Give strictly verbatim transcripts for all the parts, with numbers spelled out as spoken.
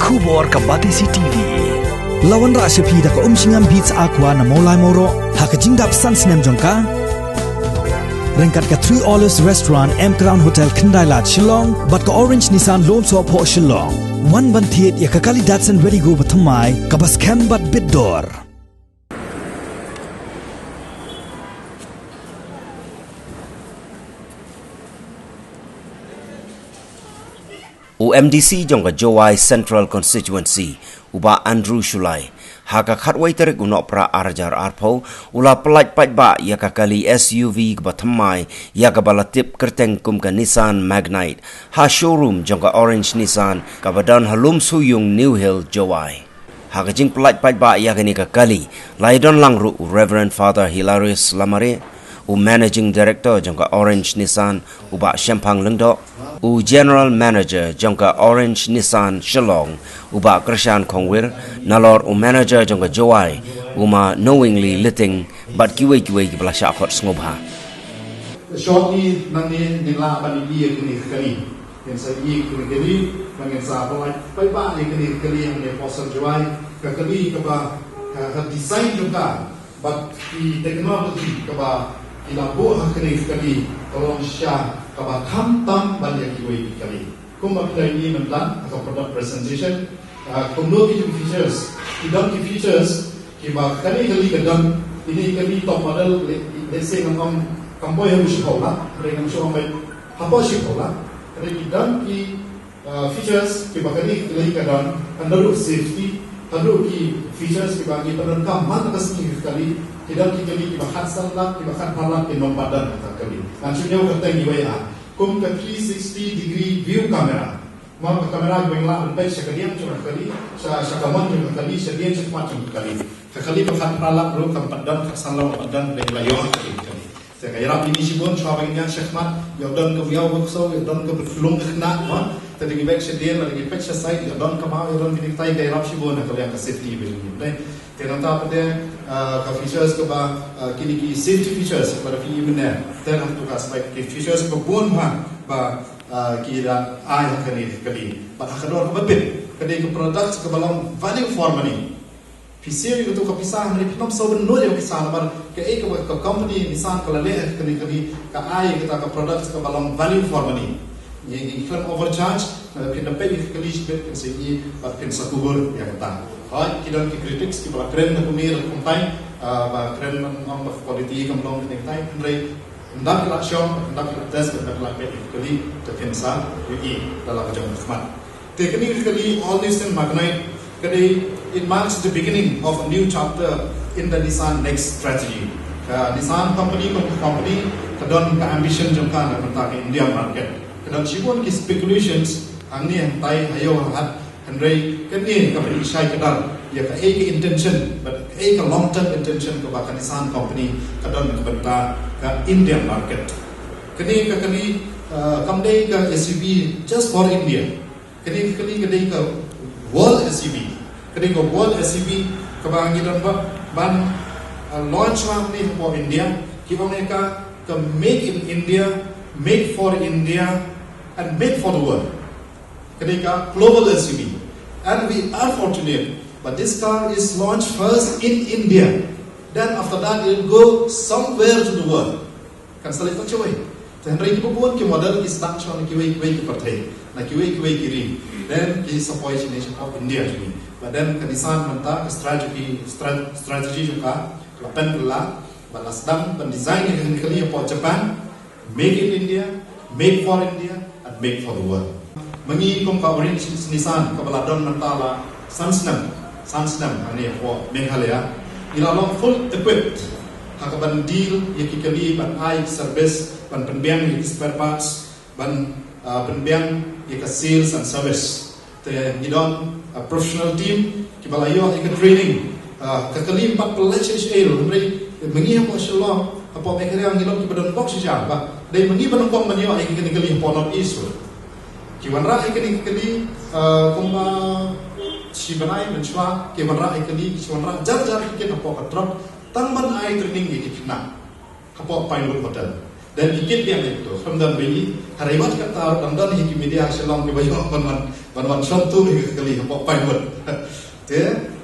Khubor ka Batesi T V. La wanrah sha phi da ka Umshngam Beats Aqua na Mawlai Mawroh ha ka jingdap san snem jong ka. Ryngkat ka Three Olives Restaurant, M Crown Hotel, Khyndai Lad, Shillong, bad ka Orange Nissan Lumsohphoh, Shillong. Wan ban thied ïa ka kali Datsun Redi-GO ba thymmai, kaba skhem bad bit dor. U M D C jong ka Jowai Central Constituency, u Bah Andrew Shullai, ha ka khatwei tarik u Nohprah ar hajar arphew, u la pyllait paidbah ïa ka kali S U V kaba thymmai, ïa kaba la tip kyrteng kum ka Nissan Magnite, ha showroom jong ka Orange Nissan, kaba don ha Lumshoiung, New Hill, Jowai. Ha ka jingpyllait paidbah ïa kane ka kali, la ïadon lang ruh u Reverend Father Hilarius Lamare, u Managing Director jong ka Orange Nissan, u Bah Shemphang Lyngdoh, u General Manager jong ka Orange Nissan Shillong, u Bah Krishan Khongwir, nalor u Manager jong ka Jowai, u Ma Knowingly Liting, bad kiwei kiwei kiba la shah khot sngewbha. Shortly nangne ngin lah ban ïohi ïa kane ka kali. Ngin sa ïohi ïa kane ka kali, bad ngin sa pyllait paidbah ïa kane ka kali hangne hapoh sor Jowai, ka kali kaba, ka, ka design jong ka, bad ki technology kaba ki la buh ha kane ka kali, ka long shisha kaba kham tam ban ïa kiwei ki kali. Kumba phi la ïohi mynta ha ka product presentation, ah, kumno ki jong features, ki don ki features kiba kane ka kali ka don, kine ki kali top model, le, let's say, ngan ong kam poi haduh shiphew lak, hynrei ngan shu ong ba hapoh shiphew lak, hynrei ki don ki, ah, features kiba kane ka kali ka don, haduh safety, haduh ki features kiba ngi pyndonkam man la ka sngi ka kali, ki don ki kali kiba khatsan lak, kiba khatphra lak, kim pat don ha ka kali. Ngan shu ñiew kyrteng kiwei, ah, kum ka three sixty degree view camera. Mo, ka camera kaba ngi lah ban peit sha ka diang jong ka kali, sha, sha ka mon jong ka kali, sha diang sha khmat jong ka kali. Ka kali ba khatphra lak ruh kam pat don, khatsan lak ruh kam pat don, ba ngi la ïoh ha ka kali. Te ka ïarap ïa ngi shibun, shuwa ba ngin ïaid shakhmat, ïoh don kaba ïaw ba ksew, ïoh don kaba lung ka khynnah, mo. Te da ngi peit sha diang, da ngi peit sha side, ïoh don ka maw, ïoh don kine kitai, ka ïarap shibun ha ka liang ka safety ba ngi. Te nangta pat de, ah, ka features kaba, ah, kine ki safety features, ba da phi ïohi mynne. Te nangta ka safety features ba bun bha, ba ah, ki da ai ha kane ka kali. Bad ha ka dor kaba bit, ka dei ka product kaba long value for money. Phi siew ïa kato ka pisa, hynrei phim sngewbha ban nud ïa ka pisa namar kaei kaba ka company Nissan ka la leh ha kane ka kali, ka ai kata ka product kaba long value for money. Ngi, ngi khlem overcharge, lada phin da peit ïa ka kali shibit phin sa ïohi bad phin sa kubur ïa kata. Hooid, ki don ki critics kiba la kren da kumne da kumtai, ah, ba kren ban ong ba quality kam long kane katai, hynrei ynda phi la shong, ynda phi la test, ynda phi la peit ïa ka kali, te phin sa ïohi da la ka jong ka khmat. Te kane ka kali All Nissan Magnite, ka dei, it marks the beginning of a new chapter in the Nissan next strategy. Ka Nissan company kum ka company ka don ka ambition jong ka na ka bynta ka India market. Ka don shibun ki speculations hangne hangtai, ha ïew ha hat, hynrei kane ka pynshai kdar ïa kaei ka intention, bad kaei ka long term intention kaba ka Nissan company ka don na ka bynta ka Indian market. Kane ka kali, uh, kam dei ka S U V just for India. Kane ka kali ka dei ka world S U V. Ka dei ka world S U V kaba ngi don ba, ban, uh, launch hangne hapoh India. Ki ong ïa ka, ka Make in India, Make for India, and Make for the World. Ka dei ka global S U V. And we are fortunate, but this car is launched first in India. Then after that, it will go somewhere to the world. Kan sa leit tang shawei. Te hynrei kiba bun ki model ki sdang shuwa na kiwei kiwei ki pyrthei, na kiwei kiwei ki ri. Then ki sa poi shane shapoh India jong ngi. But then ka Nissan mynta ka strategy, stra-, strategy jong ka, ka la pynkylla, ba la sdang ban design ïa kane ka kali hapoh Japan. Make in India, make for India, and make for the world. Ma ngi kum ka Orange Nissan kaba la don mynta la san snem, san snem hangne hapoh Meghalaya, ngi la long full equipped ha kaban deal ïa ki kali, ban ai service, ban pynbiang ïa ki spare parts, ban, ah, pynbiang ïa ka sales and service. Te ngi don, ah, professional team kiba la ïoh ïa ka training. Ah, ka kali ym pat pynlait shisha ïa u, hynrei ma ngi hapoh Shillong, hapoh Meghalaya ngi long kiba don bok shisha, ba dei ma ngi ba nyngkong ban ïoh ïa kane ka kali hapoh North East. Ki wanrah ïa kane ka kali, ah, kumba shi bnai mynshuwa, ki wanrah ïa ka kali, ki wanrah jar jar ki kit hapoh ka truck, tang ban ai training ïa ki khynnah hapoh Pinewood Hotel. Then ki kit biang ïa kito, khlem don ba ïohi, hynrei wat kata ruh dang don hi ki media ha Shillong kiba ïoh ban wan ban wan shong tu ïa ka kali hapoh Pinewood. Te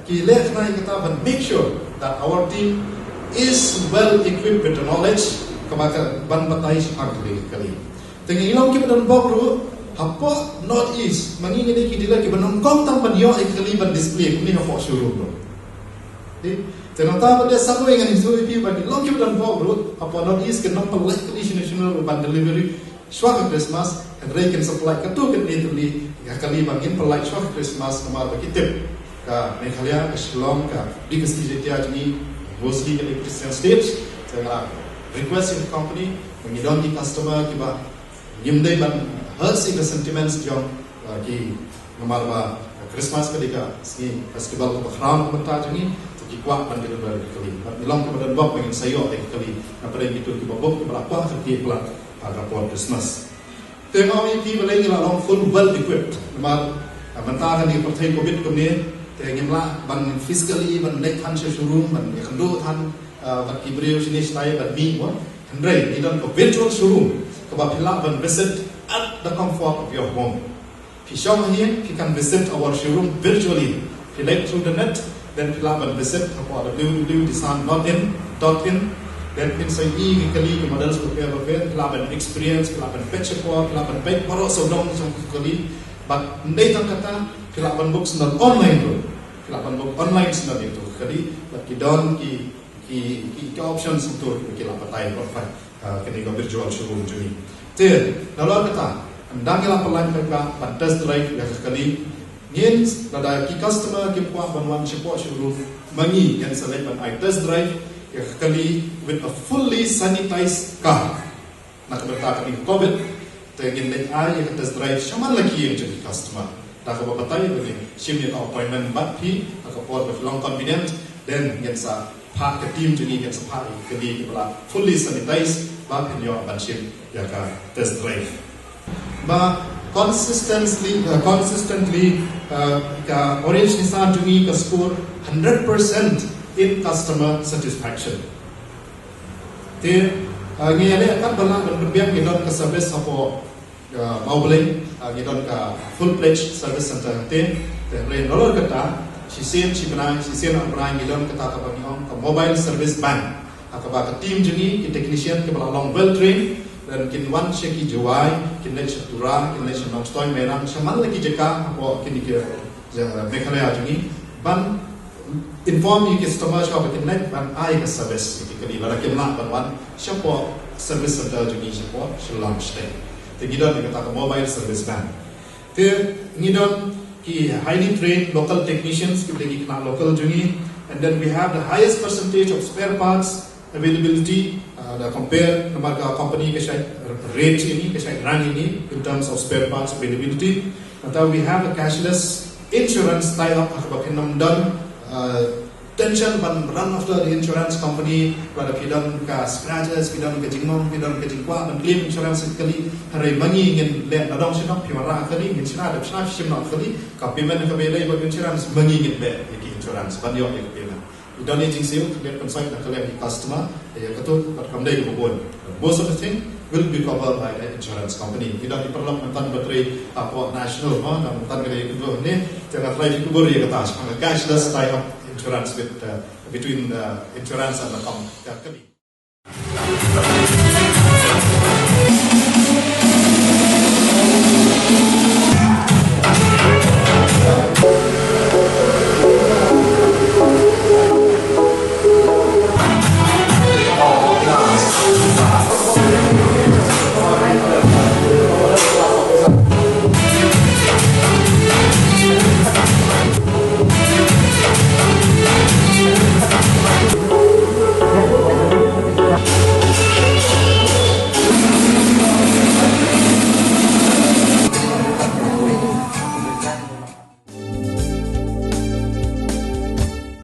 ki leh khnang ïa kata ban make sure that our team is well equipped with the knowledge kaba ka ban batai shaphang ka kali. Te ngi long kiba don bok ruh hapoh North East, ma ngi ngi dei ki dealer kiba nyngkong tam ban ïoh ïa ka kali ban display kumne hapoh showroom ruh. Te nangta ba dei sa ngan ïathuh ïa phi ba ngi long kiba don bok ruh hapoh North East kin ym pynlait kali shano shano ruh ban delivery shuwa ka Christmas, hynrei kin sa pynlait katto katne tylli ïa ka kali ba ngin pynlait shuwa ka Christmas namar ba ki tip ka Meghalaya, ka Shillong, ka Big City Jaintia jong ngi, mostly ka Eastern States. Te nga request ïa ka company ba ngi don ki customer kiba ngim dei ban hurt ïa ka sentiments jong, uh, ki, namar ba Christmas ka dei ka sngi festival kaba khraw ka bynta jong ngi, te ki kwah ban deliver ïa ka kali. Bad ngi long kiba don bok ba ngin sa ïoh ïa ka kali na pdeng kito kiba bok kiba la kwah ka kali palat ha ka por Christmas. Te nga ong ïa phi balei ngi la long full well equipped. Namar, ah, mynta ka dei ka pyrthei covid kumne, te ngim lah ban physically ban leit than sha showroom ban ïakynduh than, ah, bad ki briew shane shatai ban mih mo. Hynrei ngi don ka virtual showroom kaba phi lah ban visit at the comfort of your home. Phi shong ha ïing, phi kan visit our showroom virtually. Phi leit through the net, then phi lah ban visit hapoh w w w dot nissan dot in dot in. Then phin sa ïohi ïa ki kali, ki models bapher bapher, phi lah ban experience, phi lah ban peit shapoh, phi lah ban peit baroh sawdong jong ki kali. Bad ym dei tang kata, phi lah ban book syndon online ruh. Phi lah ban book online syndon ïa ki kali. Bad ki don ki, ki, ki, ki options to ki lah batai, offer, uh, kane ka virtual showroom jong ngi. Te nalor kata, ynda ngi la pynlait paidbah ban test drive ïa ka kali, ngin, lada ki customer kim kwah ban wan shapoh showroom, ma ngi ngin sa leit ban ai test drive ïa ka kali with a fully sanitized car. Na ka bynta kane ka covid, te ngin leit ai ïa ka test drive shaman la ki ïing jong ki customer. Da kaba batai ba ngin shim ïa ka appointment bad phi ha ka por ba long convenient, then ngin sa phah, ka team jong ngi kin sa phah ïa ka kali kaba la fully sanitized ba phin ïoh ban shim ïa ka test drive. Ba consistently, uh, consistently, uh, ka Orange Nissan jong ngi ka score hundred percent in customer satisfaction. Te, uh, ngi ïaleh katba lah ban pynbiang, ngi don ka service hapoh, uh, Mawblei, uh, ngi don ka full-fledged service center te. Te hynrei nalor kata, shisien shi bnai, shisien ar bnai ngi don kata kaba ngi ong ka mobile service van, ha kaba ka team jong ngi, ki technician kiba la long well trained, then kin wan sha ki Jowai, kin leit sha Tura, kin leit sha Nongstoiñ, Mairang, shaman la ki jaka hapoh kine ki, uh, Meghalaya jong ngi, ban inform ïa ki customer shuwa ba kin leit ban ai ka service ïa ki kali, lada kim lah ban wan shapoh service center jong ngi shapoh Shillong shatei. Te ngi don ïa kata ka mobile service van. Te ngi don ki highly trained local technicians, kiba dei ki khynnah local jong ngi, and then we have the highest percentage of spare parts availability, uh, da compare namar ka company ka shait rate ïa ngi, ka shait rank ïa ngi in terms of spare parts availability. Nangta we have a cashless insurance tie up, ha kaba phin ym don, uh, tension ban run after the insurance company, lada phi don ka scratches, phi don ka jingmong, phi don ka jingkwah ban claim insurance ïa ka kali, hynrei ma ngi ngin leh nadong shadong, phi wanrah ïa ka kali, ngin shna, dep shna phi shim noh ïa ka kali, ka payment kaba ïadei bad insurance, ma ngi ngin beh ïa ki insurance ban ïoh ïa ka payment. Ngi don ïa ka jingsiew, ngi pynshoi na ka liang ki customer, ïa kata pat kam dei kaba bun. Most of the thing will be covered by the insurance company. Ngi don ïa ki paralok mynta ba trei hapoh National, mo, na mynta ka dei kaba ne, te nga try ïa kaba ïa kata, shaphang ka cashless tie up insurance with, uh, between the insurance and the com-, the company.